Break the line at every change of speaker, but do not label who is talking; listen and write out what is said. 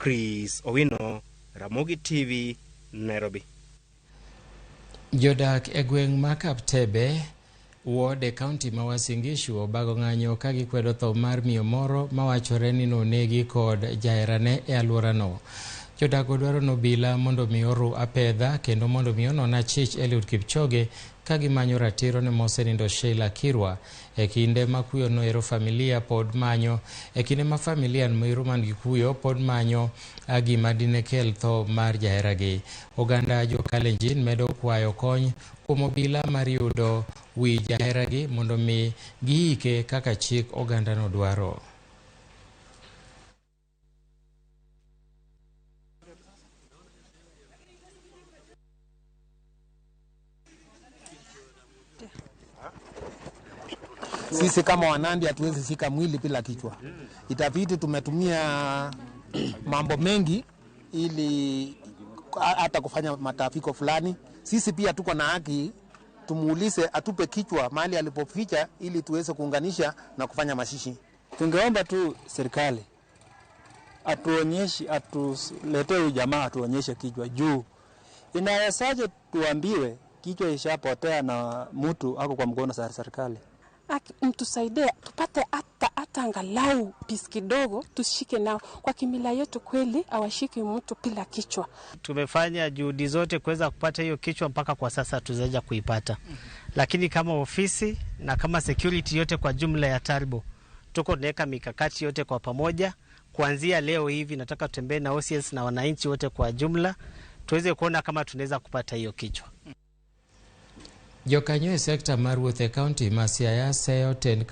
Chris Owino, Ramogi TV, Nairobi.
Jodak e gweng' ma Kaptebe ward e kaunti ma Uasin Gishu obago ng'anyo ka gikwedo tho mar miyo moro mawachore ni nonegi kod jaherane e alworano. Jodak dwaro nobila mondo mi oru apedha kendo mondo mi onon achich Eliud Kipchoge ka gimanyo ratiro ne mosenindo Sheila Kirwa e kinde ma kuyo noero familia pod manyo e kinde ma familia moero man gi kuyo pod manyo gima dine kel tho mar jaheragi. Oganda jo Kalenjin medo kwayo kony kuom obila mar yudo wi jaheragi mondo mi giike kaka chik ogandano dwaro.
Sisi kama Wanandi hatuwezi shika mwili bila kichwa. Itabidi tumetumia mambo mengi ili hata kufanya matafiko fulani. Sisi pia tuko na haki tumuulize atupe kichwa mahali alipoficha ili tuweze kuunganisha na kufanya mashishi.
Tungeomba tu serikali atuonyeshe, atuletee huyu jamaa atuonyeshe kichwa juu. Inawezaje tuambiwe kichwa ishapotea na mtu ako kwa mkono za serikali?
Mtusaidie tupate hata angalau pisi kidogo tushike nao. Kwa kimila yetu kweli awashiki mtu bila kichwa.
Tumefanya juhudi zote kuweza kupata hiyo kichwa, mpaka kwa sasa hatujaja kuipata. Lakini kama ofisi na kama security yote kwa jumla ya Turbo, tuko tunaweka mikakati yote kwa pamoja. Kuanzia leo hivi nataka tutembee na OCS na wananchi wote kwa jumla tuweze kuona kama tunaweza kupata hiyo kichwa.
Jokanyo e sekta mar wuoth e kaunti ma Siaya seyo tend